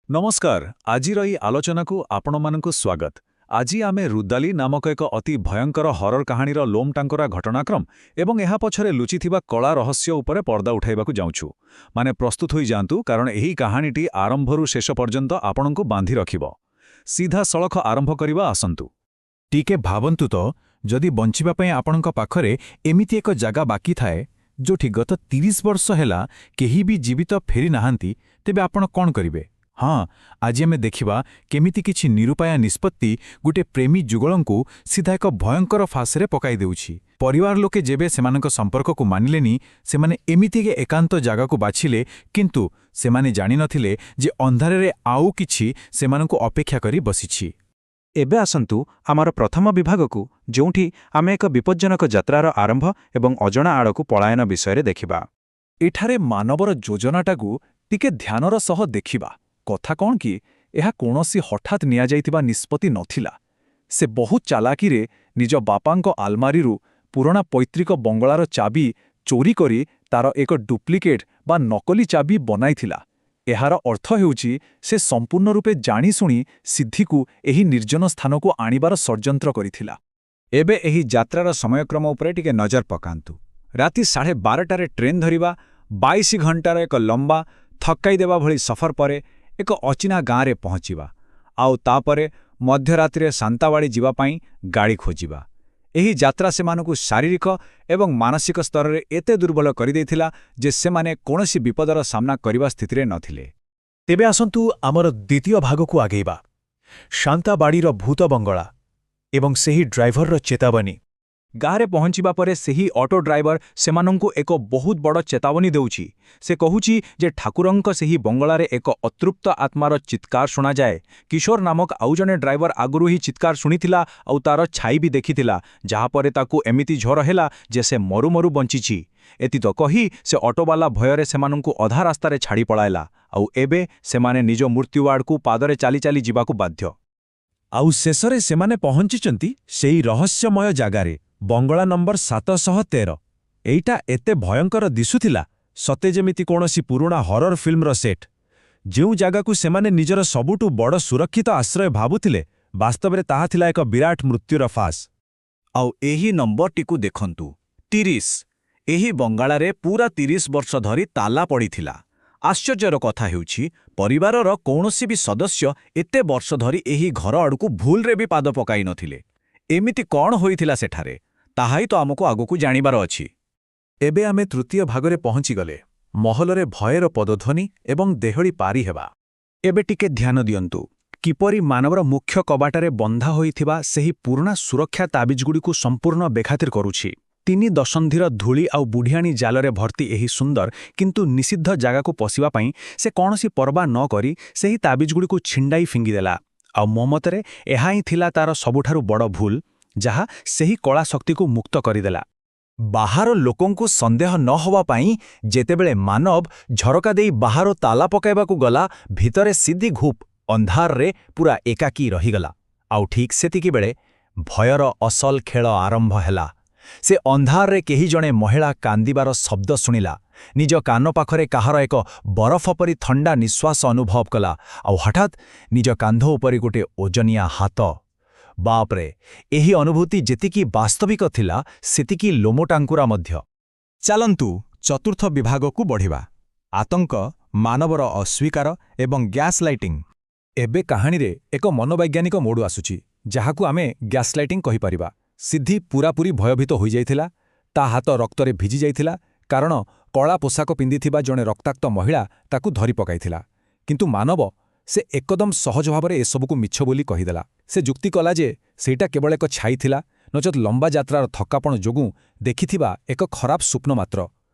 ନମସ୍କାର, ଆଜିର ଏହି ଆଲୋଚନାକୁ ଆପଣମାନଙ୍କୁ ସ୍ୱାଗତ। ଆଜି ଆମେ ରୁଦାଲି ନାମକ ଏକ ଅତି ଭୟଙ୍କର ହରର କାହାଣୀର ଲୋମଟାଙ୍କୁରା ଘଟଣାକ୍ରମ ଏବଂ ଏହା ପଛରେ ଲୁଚିଥିବା କଳା ରହସ୍ୟ ଉପରେ ପର୍ଦ୍ଦା ଉଠାଇବାକୁ ଯାଉଛୁ। ମାନେ ପ୍ରସ୍ତୁତ ହୋଇଯାଆନ୍ତୁ, କାରଣ ଏହି କାହାଣୀଟି ଆରମ୍ଭରୁ ଶେଷ ପର୍ଯ୍ୟନ୍ତ ଆପଣଙ୍କୁ ବାନ୍ଧି ରଖିବ। ସିଧାସଳଖ ଆରମ୍ଭ କରିବା ଆସନ୍ତୁ। ଟିକେ ଭାବନ୍ତୁ ତ, ଯଦି ବଞ୍ଚିବା ପାଇଁ ଆପଣଙ୍କ ପାଖରେ ଏମିତି ଏକ ଜାଗା ବାକି ଥାଏ, ଯୋଉଠି ଗତ 30 ବର୍ଷ ହେଲା କେହି ବି ଜୀବିତ ଫେରି ନାହାନ୍ତି, ତେବେ ଆପଣ କ'ଣ କରିବେ? ହଁ, ଆଜି ଆମେ ଦେଖିବା କେମିତି କିଛି ନିରୁପାୟ ନିଷ୍ପତ୍ତି ଗୋଟେ ପ୍ରେମୀ ଯୁଗଳଙ୍କୁ ସିଧା ଏକ ଭୟଙ୍କର ଫାଶରେ ପକାଇ ଦେଉଛି। ପରିବାର ଲୋକେ ଯେବେ ସେମାନଙ୍କ ସମ୍ପର୍କକୁ ମାନିଲେନି, ସେମାନେ ଏମିତି ଏକ ଏକାନ୍ତ ଜାଗାକୁ ବାଛିଲେ। କିନ୍ତୁ ସେମାନେ ଜାଣିନଥିଲେ ଯେ ଅନ୍ଧାରରେ ଆଉ କିଛି ସେମାନଙ୍କୁ ଅପେକ୍ଷା କରି ବସିଛି। ଏବେ ଆସନ୍ତୁ ଆମର ପ୍ରଥମ ବିଭାଗକୁ, ଯେଉଁଠି ଆମେ ଏକ ବିପଜ୍ଜନକ ଯାତ୍ରାର ଆରମ୍ଭ ଏବଂ ଅଜଣା ଆଡ଼କୁ ପଳାୟନ ବିଷୟରେ ଦେଖିବା। ଏଠାରେ ମାନବର ଯୋଜନାଟାକୁ ଟିକେ ଧ୍ୟାନର ସହ ଦେଖିବା। କଥା କ'ଣ କି, ଏହା କୌଣସି ହଠାତ୍ ନିଆଯାଇଥିବା ନିଷ୍ପତ୍ତି ନଥିଲା। ସେ ବହୁତ ଚାଲାକିରେ ନିଜ ବାପାଙ୍କ ଆଲମାରିରୁ ପୁରୁଣା ପୈତୃକ ବଙ୍ଗଳାର ଚାବି ଚୋରି କରି ତାର ଏକ ଡୁପ୍ଲିକେଟ୍ ବା ନକଲି ଚାବି ବନାଇଥିଲା। ଏହାର ଅର୍ଥ ହେଉଛି, ସେ ସମ୍ପୂର୍ଣ୍ଣ ରୂପେ ଜାଣିଶୁଣି ସିଦ୍ଧିକୁ ଏହି ନିର୍ଜନ ସ୍ଥାନକୁ ଆଣିବାର ଷଡ଼ଯନ୍ତ୍ର କରିଥିଲା। ଏବେ ଏହି ଯାତ୍ରାର ସମୟକ୍ରମ ଉପରେ ଟିକେ ନଜର ପକାନ୍ତୁ। ରାତି 12:30ରେ ଟ୍ରେନ୍ ଧରିବା, 22 ଘଣ୍ଟାର ଏକ ଲମ୍ବା, ଥକାଇ ଦେବା ଭଳି ସଫର ପରେ ଏକ ଅଚିହ୍ନା ଗାଁରେ ପହଞ୍ଚିବା, ଆଉ ତାପରେ ମଧ୍ୟରାତ୍ରିରେ ଶାନ୍ତାବାଡ଼ି ଯିବା ପାଇଁ ଗାଡ଼ି ଖୋଜିବା। ଏହି ଯାତ୍ରା ସେମାନଙ୍କୁ ଶାରୀରିକ ଏବଂ ମାନସିକ ସ୍ତରରେ ଏତେ ଦୁର୍ବଳ କରିଦେଇଥିଲା ଯେ ସେମାନେ କୌଣସି ବିପଦର ସାମ୍ନା କରିବା ସ୍ଥିତିରେ ନଥିଲେ। ତେବେ ଆସନ୍ତୁ ଆମର ଦ୍ୱିତୀୟ ଭାଗକୁ ଆଗେଇବା, ଶାନ୍ତାବାଡ଼ିର ଭୂତ ବଙ୍ଗଳା ଏବଂ ସେହି ଡ୍ରାଇଭରର ଚେତାବନୀ। ଗାଁରେ ପହଞ୍ଚିବା ପରେ ସେହି ଅଟୋ ଡ୍ରାଇଭର ସେମାନଙ୍କୁ ଏକ ବହୁତ ବଡ଼ ଚେତାବନୀ ଦେଉଛି। ସେ କହୁଛି ଯେ ଠାକୁରଙ୍କ ସେହି ବଙ୍ଗଳାରେ ଏକ ଅତୃପ୍ତ ଆତ୍ମାର ଚିତ୍କାର ଶୁଣାଯାଏ। କିଶୋର ନାମକ ଆଉ ଜଣେ ଡ୍ରାଇଭର ଆଗରୁ ହିଁ ଚିତ୍କାର ଶୁଣିଥିଲା ଆଉ ତାର ଛାଇ ବି ଦେଖିଥିଲା, ଯାହାପରେ ତାକୁ ଏମିତି ଜ୍ୱର ହେଲା ଯେ ସେ ମରୁ ମରୁ ବଞ୍ଚିଛି। ଏତିକି କହି ସେ ଅଟୋବାଲା ଭୟରେ ସେମାନଙ୍କୁ ଅଧା ରାସ୍ତାରେ ଛାଡ଼ି ପଳାଇଲା। ଆଉ ଏବେ ସେମାନେ ନିଜ ମୃତ୍ୟୁ ଆଡ଼କୁ ପାଦରେ ଚାଲି ଚାଲି ଯିବାକୁ ବାଧ୍ୟ। ଆଉ ଶେଷରେ ସେମାନେ ପହଞ୍ଚିଛନ୍ତି ସେଇ ରହସ୍ୟମୟ ଜାଗାରେ, ବଙ୍ଗଳା ନମ୍ବର 713। ଏଇଟା ଏତେ ଭୟଙ୍କର ଦିଶୁଥିଲା, ସତେ ଯେମିତି କୌଣସି ପୁରୁଣା ହରର ଫିଲ୍ମର ସେଟ୍। ଯେଉଁ ଜାଗାକୁ ସେମାନେ ନିଜର ସବୁଠୁ ବଡ଼ ସୁରକ୍ଷିତ ଆଶ୍ରୟ ଭାବୁଥିଲେ, ବାସ୍ତବରେ ତାହା ଥିଲା ଏକ ବିରାଟ ମୃତ୍ୟୁର ଫାଶ। ଆଉ ଏହି ନମ୍ବରଟିକୁ ଦେଖନ୍ତୁ, 30। ଏହି ବଙ୍ଗଳାରେ ପୂରା 30 ବର୍ଷ ଧରି ତାଲା ପଡ଼ିଥିଲା। ଆଶ୍ଚର୍ଯ୍ୟର କଥା ହେଉଛି, ପରିବାରର କୌଣସି ବି ସଦସ୍ୟ ଏତେ ବର୍ଷ ଧରି ଏହି ଘର ଆଡ଼କୁ ଭୁଲରେ ବି ପାଦ ପକାଇ ନଥିଲେ। ଏମିତି କ'ଣ ହୋଇଥିଲା ସେଠାରେ, ତାହା ହିଁ ତ ଆମକୁ ଆଗକୁ ଜାଣିବାର ଅଛି। ଏବେ ଆମେ ତୃତୀୟ ଭାଗରେ ପହଞ୍ଚିଗଲେ, ମହଲରେ ଭୟର ପଦଧ୍ୱନି ଏବଂ ଦେହଳି ପାରି ହେବା। ଏବେ ଟିକେ ଧ୍ୟାନ ଦିଅନ୍ତୁ, କିପରି ମାନବର ମୁଖ୍ୟ କବାଟରେ ବନ୍ଧା ହୋଇଥିବା ସେହି ପୁରୁଣା ସୁରକ୍ଷା ତାବିଜଗୁଡ଼ିକୁ ସମ୍ପୂର୍ଣ୍ଣ ବେଖାତିର କରୁଛି। 3 ଦଶନ୍ଧିର ଧୂଳି ଆଉ ବୁଢ଼ିଆଣୀ ଜାଲରେ ଭର୍ତ୍ତି ଏହି ସୁନ୍ଦର କିନ୍ତୁ ନିଷିଦ୍ଧ ଜାଗାକୁ ପଶିବା ପାଇଁ ସେ କୌଣସି ପରବା ନ କରି ସେହି ତାବିଜଗୁଡ଼ିକୁ ଛିଣ୍ଡାଇ ଫିଙ୍ଗିଦେଲା। ଆଉ ମୋ ମତରେ ଏହା ହିଁ ଥିଲା ତାର ସବୁଠାରୁ ବଡ଼ ଭୁଲ, ଯାହା ସେହି କଳା ଶକ୍ତିକୁ ମୁକ୍ତ କରିଦେଲା। ବାହାର ଲୋକଙ୍କୁ ସନ୍ଦେହ ନ ହେବା ପାଇଁ ଯେତେବେଳେ ମାନବ ଝରକା ଦେଇ ବାହାରୁ ତାଲା ପକାଇବାକୁ ଗଲା, ଭିତରେ ସିଦ୍ଧି ଘୁପ୍ ଅନ୍ଧାରରେ ପୂରା ଏକାକୀ ରହିଗଲା। ଆଉ ଠିକ୍ ସେତିକିବେଳେ ଭୟର ଅସଲ ଖେଳ ଆରମ୍ଭ ହେଲା। ସେ ଅନ୍ଧାରରେ କେହି ଜଣେ ମହିଳା କାନ୍ଦିବାର ଶବ୍ଦ ଶୁଣିଲା, ନିଜ କାନ ପାଖରେ କାହାର ଏକ ବରଫ ପରି ଥଣ୍ଡା ନିଶ୍ୱାସ ଅନୁଭବ କଲା, ଆଉ ହଠାତ୍ ନିଜ କାନ୍ଧ ଉପରେ ଗୋଟେ ଓଜନିଆ ହାତ। ବାପରେ, ଏହି ଅନୁଭୂତି ଯେତିକି ବାସ୍ତବିକ ଥିଲା, ସେତିକି ଲୋମଟାଙ୍କୁରା ମଧ୍ୟ। ଚାଲନ୍ତୁ ଚତୁର୍ଥ ବିଭାଗକୁ ବଢ଼ିବା, ଆତଙ୍କ, ମାନବର ଅସ୍ୱୀକାର ଏବଂ ଗ୍ୟାସ୍ ଲାଇଟିଂ। ଏବେ କାହାଣୀରେ ଏକ ମନୋବୈଜ୍ଞାନିକ ମୋଡ଼ ଆସୁଛି, ଯାହାକୁ ଆମେ ଗ୍ୟାସ୍ଲାଇଟିଂ କହିପାରିବା। ସିଦ୍ଧି ପୂରାପୂରି ଭୟଭୀତ ହୋଇଯାଇଥିଲା। ତା ହାତ ରକ୍ତରେ ଭିଜି ଯାଇଥିଲା, କାରଣ କଳା ପୋଷାକ ପିନ୍ଧିଥିବା ଜଣେ ରକ୍ତାକ୍ତ ମହିଳା ତାକୁ ଧରି ପକାଇଥିଲା। କିନ୍ତୁ ମାନବ, ସେ ଏକଦମ ସହଜ ଭାବରେ ଏସବୁକୁ ମିଛ ବୋଲି କହିଦେଲା। ସେ ଯୁକ୍ତି କଲା ଯେ ସେଇଟା କେବଳ ଏକ ଛାଇ ଥିଲା, ନଚେତ୍ ଲମ୍ବା ଯାତ୍ରାର ଥକାପଣ ଯୋଗୁଁ ଦେଖିଥିବା ଏକ ଖରାପ ସ୍ୱପ୍ନ ମାତ୍ର।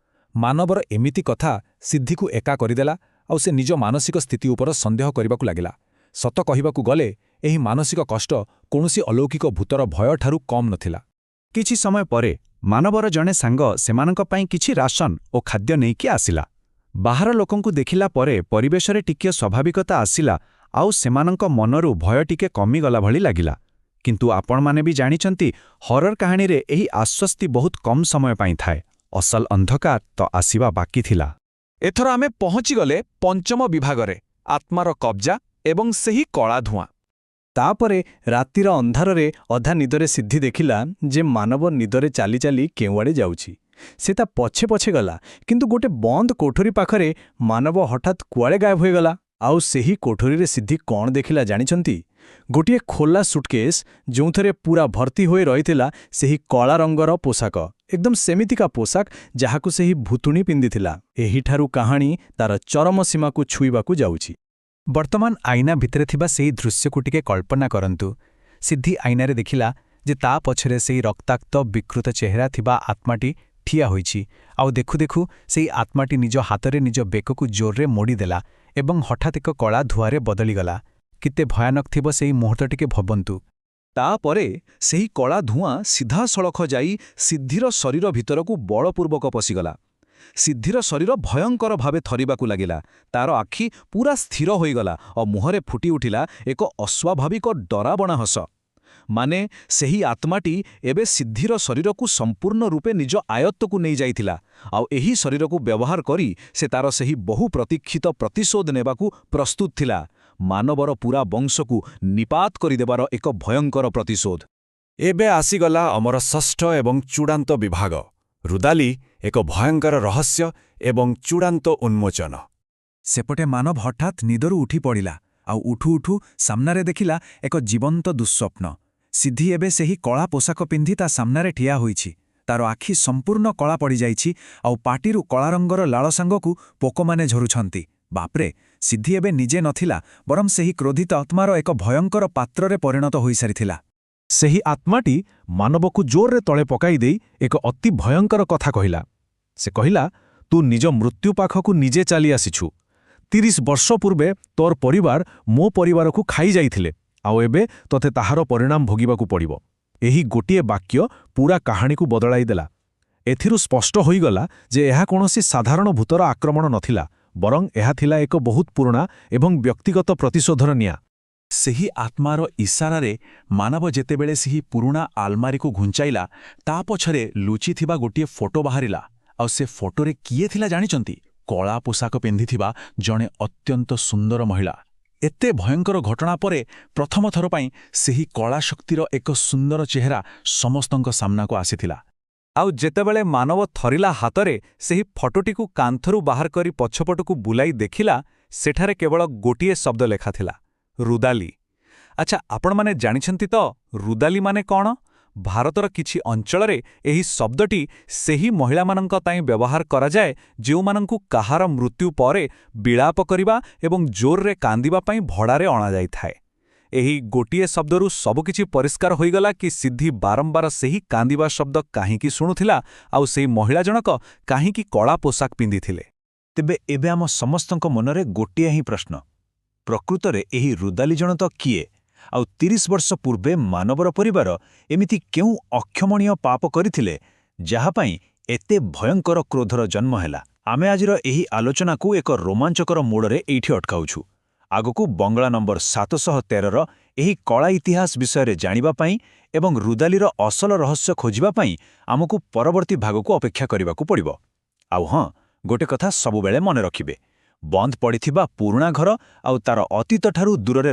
ମାନବର ଏମିତି କଥା ସିଦ୍ଧିକୁ ଏକା କରିଦେଲା, ଆଉ ସେ ନିଜ ମାନସିକ ସ୍ଥିତି ଉପରେ ସନ୍ଦେହ କରିବାକୁ ଲାଗିଲା। ସତ କହିବାକୁ ଗଲେ, ଏହି ମାନସିକ କଷ୍ଟ କୌଣସି ଅଲୌକିକ ଭୂତର ଭୟଠାରୁ କମ୍ ନଥିଲା। କିଛି ସମୟ ପରେ ମାନବର ଜଣେ ସାଙ୍ଗ ସେମାନଙ୍କ ପାଇଁ କିଛି ରାସନ ଓ ଖାଦ୍ୟ ନେଇକି ଆସିଲା। ବାହାର ଲୋକଙ୍କୁ ଦେଖିଲା ପରେ ପରିବେଶରେ ଟିକିଏ ସ୍ୱାଭାବିକତା ଆସିଲା, ଆଉ ସେମାନଙ୍କ ମନରୁ ଭୟ ଟିକେ କମିଗଲା ଭଳି ଲାଗିଲା। କିନ୍ତୁ ଆପଣମାନେ ବି ଜାଣିଛନ୍ତି, ହରର କାହାଣୀରେ ଏହି ଆଶ୍ୱସ୍ତି ବହୁତ କମ୍ ସମୟ ପାଇଁ ଥାଏ। ଅସଲ ଅନ୍ଧକାର ତ ଆସିବା ବାକି ଥିଲା। ଏଥର ଆମେ ପହଞ୍ଚିଗଲେ ପଞ୍ଚମ ବିଭାଗରେ। ଆତ୍ମାର କବ୍ଜା ଏବଂ ସେହି କଳା ଧୂଆଁ। ତାପରେ ରାତିର ଅନ୍ଧାରରେ ଅଧା ନିଦରେ ସିଦ୍ଧି ଦେଖିଲା ଯେ ମାନବ ନିଦରେ ଚାଲି ଚାଲି କେଉଁଆଡ଼େ ଯାଉଛି। ସେ ତା ପଛେ ପଛେ ଗଲା, କିନ୍ତୁ ଗୋଟେ ବନ୍ଦ କୋଠରୀ ପାଖରେ ମାନବ ହଠାତ୍ କୁଆଡ଼େ ଗାୟବ ହୋଇଗଲା। ଆଉ ସେହି କୋଠରୀରେ ସିଦ୍ଧି କ'ଣ ଦେଖିଲା ଜାଣିଛନ୍ତି? ଗୋଟିଏ ଖୋଲା ସୁଟକେସ୍, ଯେଉଁଥିରେ ପୂରା ଭର୍ତ୍ତି ହୋଇ ରହିଥିଲା ସେହି କଳା ରଙ୍ଗର ପୋଷାକ, ଏକଦମ ସେମିତିକା ପୋଷାକ ଯାହାକୁ ସେହି ଭୂତୁଣୀ ପିନ୍ଧିଥିଲା। ଏହିଠାରୁ କାହାଣୀ ତାର ଚରମ ସୀମାକୁ ଛୁଇଁବାକୁ ଯାଉଛି। ବର୍ତ୍ତମାନ ଆଇନା ଭିତରେ ଥିବା ସେହି ଦୃଶ୍ୟକୁ ଟିକେ କଳ୍ପନା କରନ୍ତୁ। ସିଦ୍ଧି ଆଇନାରେ ଦେଖିଲା ଯେ ତା ପଛରେ ସେଇ ରକ୍ତାକ୍ତ ବିକୃତ ଚେହେରା ଥିବା ଆତ୍ମାଟି ଠିଆ ହୋଇଛି। ଆଉ ଦେଖୁ ଦେଖୁ ସେଇ ଆତ୍ମାଟି ନିଜ ହାତରେ ନିଜ ବେକକୁ ଜୋରରେ ମୋଡ଼ିଦେଲା ଏବଂ ହଠାତ୍ ଏକ କଳା ଧୂଆଁରେ ବଦଳିଗଲା। କେତେ ଭୟାନକ ଥିବ ସେଇ ମୁହୂର୍ତ୍ତ, ଟିକେ ଭାବନ୍ତୁ। ତାପରେ ସେହି କଳା ଧୂଆଁ ସିଧାସଳଖ ଯାଇ ସିଦ୍ଧିର ଶରୀର ଭିତରକୁ ବଳପୂର୍ବକ ପଶିଗଲା। ସିଦ୍ଧିର ଶରୀର ଭୟଙ୍କର ଭାବେ ଥରିବାକୁ ଲାଗିଲା। ତାର ଆଖି ପୂରା ସ୍ଥିର ହୋଇଗଲା ଓ ମୁହଁରେ ଫୁଟି ଉଠିଲା ଏକ ଅସ୍ୱାଭାବିକ ଡରାବଣା ହସ। ମାନେ ସେହି ଆତ୍ମାଟି ଏବେ ସିଦ୍ଧିର ଶରୀରକୁ ସମ୍ପୂର୍ଣ୍ଣ ରୂପେ ନିଜ ଆୟତ୍ତକୁ ନେଇଯାଇଥିଲା, ଆଉ ଏହି ଶରୀରକୁ ବ୍ୟବହାର କରି ସେ ତାର ସେହି ବହୁ ପ୍ରତୀକ୍ଷିତ ପ୍ରତିଶୋଧ ନେବାକୁ ପ୍ରସ୍ତୁତ ଥିଲା, ମାନବର ପୂରା ବଂଶକୁ ନିପାତ କରିଦେବାର ଏକ ଭୟଙ୍କର ପ୍ରତିଶୋଧ। ଏବେ ଆସିଗଲା ଆମର ଷଷ୍ଠ ଏବଂ ଚୂଡ଼ାନ୍ତ ବିଭାଗ, ରୁଦାଲି, ଏକ ଭୟଙ୍କର ରହସ୍ୟ ଏବଂ ଚୂଡ଼ାନ୍ତ ଉନ୍ମୋଚନ। ସେପଟେ ମାନବ ହଠାତ୍ ନିଦରୁ ଉଠି ପଡ଼ିଲା, ଆଉ ଉଠୁ ଉଠୁ ସାମ୍ନାରେ ଦେଖିଲା ଏକ ଜୀବନ୍ତ ଦୁଃସ୍ୱପ୍ନ। ସିଦ୍ଧି ଏବେ ସେହି କଳା ପୋଷାକ ପିନ୍ଧି ତା ସାମ୍ନାରେ ଠିଆ ହୋଇଛି। ତାର ଆଖି ସମ୍ପୂର୍ଣ୍ଣ କଳା ପଡ଼ିଯାଇଛି, ଆଉ ପାଟିରୁ କଳା ରଙ୍ଗର ଲାଳ ସାଙ୍ଗକୁ ପୋକମାନେ ଝରୁଛନ୍ତି। ବାପରେ, ସିଦ୍ଧି ଏବେ ନିଜେ ନଥିଲା, ବରଂ ସେହି କ୍ରୋଧିତ ଆତ୍ମାର ଏକ ଭୟଙ୍କର ପାତ୍ରରେ ପରିଣତ ହୋଇସାରିଥିଲା। ସେହି ଆତ୍ମାଟି ମାନବକୁ ଜୋରରେ ତଳେ ପକାଇ ଦେଇ ଏକ ଅତି ଭୟଙ୍କର କଥା କହିଲା। ସେ କହିଲା, ତୁ ନିଜ ମୃତ୍ୟୁ ପାଖକୁ ନିଜେ ଚାଲି ଆସିଛୁ। 30 ବର୍ଷ ପୂର୍ବେ ତୋର ପରିବାର ମୋ ପରିବାରକୁ ଖାଇ ଯାଇଥିଲେ, ଆଉ ଏବେ ତୋତେ ତାହାର ପରିଣାମ ଭୋଗିବାକୁ ପଡ଼ିବ। ଏହି ଗୋଟିଏ ବାକ୍ୟ ପୂରା କାହାଣୀକୁ ବଦଳାଇ ଦେଲା। ଏଥିରୁ ସ୍ପଷ୍ଟ ହୋଇଗଲା ଯେ ଏହା କୌଣସି ସାଧାରଣ ଭୂତର ଆକ୍ରମଣ ନଥିଲା, ବରଂ ଏହା ଥିଲା ଏକ ବହୁତ ପୁରୁଣା ଏବଂ ବ୍ୟକ୍ତିଗତ ପ୍ରତିଶୋଧର ନିଆଁ। ସେହି ଆତ୍ମାର ଇଶାରାରେ ମାନବ ଯେତେବେଳେ ସେହି ପୁରୁଣା ଆଲମାରିକୁ ଘୁଞ୍ଚାଇଲା, ତା ପଛରେ ଲୁଚିଥିବା ଗୋଟିଏ ଫଟୋ ବାହାରିଲା। ଆଉ ସେ ଫଟୋରେ କିଏ ଥିଲା ଜାଣିଛନ୍ତି? କଳା ପୋଷାକ ପିନ୍ଧିଥିବା ଜଣେ ଅତ୍ୟନ୍ତ ସୁନ୍ଦର ମହିଳା। ଏତେ ଭୟଙ୍କର ଘଟଣା ପରେ ପ୍ରଥମ ଥର ପାଇଁ ସେହି କଳା ଶକ୍ତିର ଏକ ସୁନ୍ଦର ଚେହେରା ସମସ୍ତଙ୍କ ସାମ୍ନାକୁ ଆସିଥିଲା। ଆଉ ଯେତେବେଳେ ମାନବ ଥରିଲା ହାତରେ ସେହି ଫଟୋଟିକୁ କାନ୍ଥରୁ ବାହାର କରି ପଛପଟକୁ ବୁଲାଇ ଦେଖିଲା, ସେଠାରେ କେବଳ ଗୋଟିଏ ଶବ୍ଦ ଲେଖାଥିଲା, ରୁଦାଲି। ଆଚ୍ଛା, ଆପଣମାନେ ଜାଣିଛନ୍ତି ତ ରୁଦାଲି ମାନେ କ'ଣ? ଭାରତର କିଛି ଅଞ୍ଚଳରେ ଏହି ଶବ୍ଦଟି ସେହି ମହିଳାମାନଙ୍କ ପାଇଁ ବ୍ୟବହାର କରାଯାଏ, ଯେଉଁମାନଙ୍କୁ କାହାର ମୃତ୍ୟୁ ପରେ ବିଳାପ କରିବା ଏବଂ ଜୋରରେ କାନ୍ଦିବା ପାଇଁ ଭଡ଼ାରେ ଅଣାଯାଇଥାଏ। ଏହି ଗୋଟିଏ ଶବ୍ଦରୁ ସବୁକିଛି ପରିଷ୍କାର ହୋଇଗଲା କି ସିଦ୍ଧି ବାରମ୍ବାର ସେହି କାନ୍ଦିବା ଶବ୍ଦ କାହିଁକି ଶୁଣୁଥିଲା, ଆଉ ସେହି ମହିଳା ଜଣକ କାହିଁକି କଳା ପୋଷାକ ପିନ୍ଧିଥିଲେ। ତେବେ ଏବେ ଆମ ସମସ୍ତଙ୍କ ମନରେ ଗୋଟିଏ ହିଁ ପ୍ରଶ୍ନ, ପ୍ରକୃତରେ ଏହି ରୁଦାଲି ଜଣ ତ କିଏ? ଆଉ 30 ବର୍ଷ ପୂର୍ବେ ମାନବର ପରିବାର ଏମିତି କେଉଁ ଅକ୍ଷମଣୀୟ ପାପ କରିଥିଲେ, ଯାହା ପାଇଁ ଏତେ ଭୟଙ୍କର କ୍ରୋଧର ଜନ୍ମ ହେଲା? ଆମେ ଆଜିର ଏହି ଆଲୋଚନାକୁ ଏକ ରୋମାଞ୍ଚକର ମୋଡ଼ରେ ଏଇଠି ଅଟକାଉଛୁ। ଆଗକୁ ବଙ୍ଗଳା ନମ୍ବର 713ର ଏହି କଳା ଇତିହାସ ବିଷୟରେ ଜାଣିବା ପାଇଁ ଏବଂ ରୁଦାଲିର ଅସଲ ରହସ୍ୟ ଖୋଜିବା ପାଇଁ ଆମକୁ ପରବର୍ତ୍ତୀ ଭାଗକୁ ଅପେକ୍ଷା କରିବାକୁ ପଡ଼ିବ। ଆଉ ହଁ, ଗୋଟେ କଥା ସବୁବେଳେ ମନେ ରଖିବେ, ବନ୍ଦ ପଡ଼ିଥିବା ପୁରୁଣା ଘର ଆଉ ତାର ଅତୀତଠାରୁ ଦୂରରେ